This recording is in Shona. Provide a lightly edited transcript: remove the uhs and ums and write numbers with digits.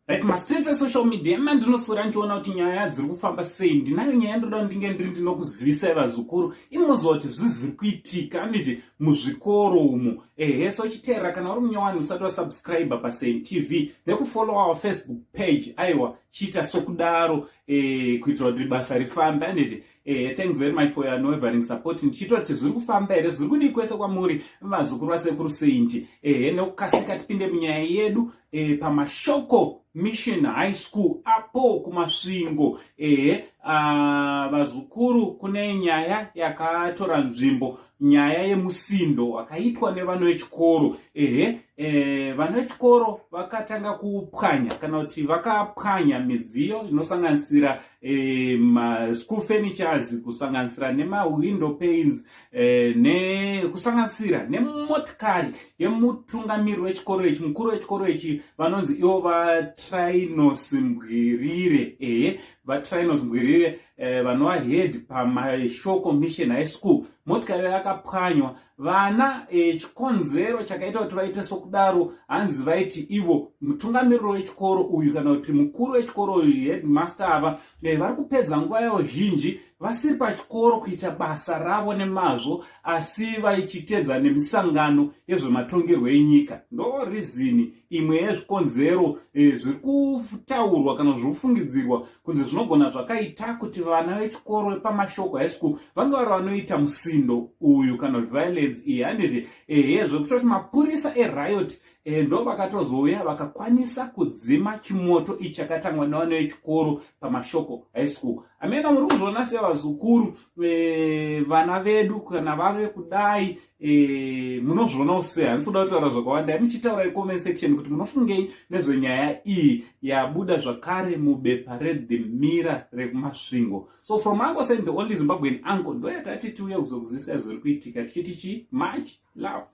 Right, mastreets esocial media emandinoswera ndichiona kuti nyaya dziri kufamba sei. Ndinayo nyaya ndoda ndinge ndiri ndinokuzivisai vazukuru, imoziva kuti zvi zviri kuitika anditi muzvikoro umu. Ehe, so chiteerera kana uri munyowani usati wasubscribe paSaint TV nekufollow our Facebook page, aiwa, chiita sokudaro kuitira kuti basa rifambe, anditi? Thanks very much for your unwavering support. Ndichitoti zviri kufamba here, zviri kudii kwese kwamuri vazukuru vasekuru Saint? Ehe, nekukasika tipinde munyaya yedu. Pamashoko Mission High School apo kuMasvingo, ehe, vazukuru, kune nyaya yakatora nzvimbo, nyaya yemusindo wakaitwa nevana vechikoro. Ehe, vana vechikoro vakatanga kupwanya, kana kuti vakapwanya midziyo inosanganisira maschool furnitures, kusanganisira nemawindow panes, nekusanganisira nemotikari yemutungamiri wechikoro ichi, mukuru wechikoro ichi, vanonzi ivo vaTrinos Mbwirire. Ehe, vaTrinos Mbwirire, vanova head paMashoko Mission High School. Motikari yakapwanywa. Vana, chikonzero chakaita kuti vaite sokudaro, hanzi vaiti ivo mutungamiriri wechikoro uyu, kana kuti mukuru wechikoro uyu, headmaster ava, vari kupedza nguva yavo zhinji vasiri pachikoro kuita basa ravo nemazvo, asi vaichitedza nemisangano yezvematongerwo enyika. Ndo reason imwe yezvikonzero zviri kutaurwa kana zviri kufungidzirwa kunzi zvinogona zvakaita kuti vana vechikoro vepaMashoko High School vange vari vanoita musindo uyu, kana kuti violence iyi, handiti? Ehe, zvekutoti mapurisa eriot ndo vakatozouya vakakwanisa kudzima chimoto ichi chakatangwa nevana vechikoro paMashoko High School. Amena, muri kuzviona sevazukuru, vana vedu kana vave kudai, munozvionawo sei? Handisi kuda kutaura zvakawanda. Muchitaura comment section kuti munofungei nezvenyaya iyi yabuda zvakare mubepa reThe Mirror rekuMasvingo. So from Uncle Saint, the only Zimbabwean uncle, ndo yatati tiuye kuzokuzivisai zviri kuitika, tichiti chi much love.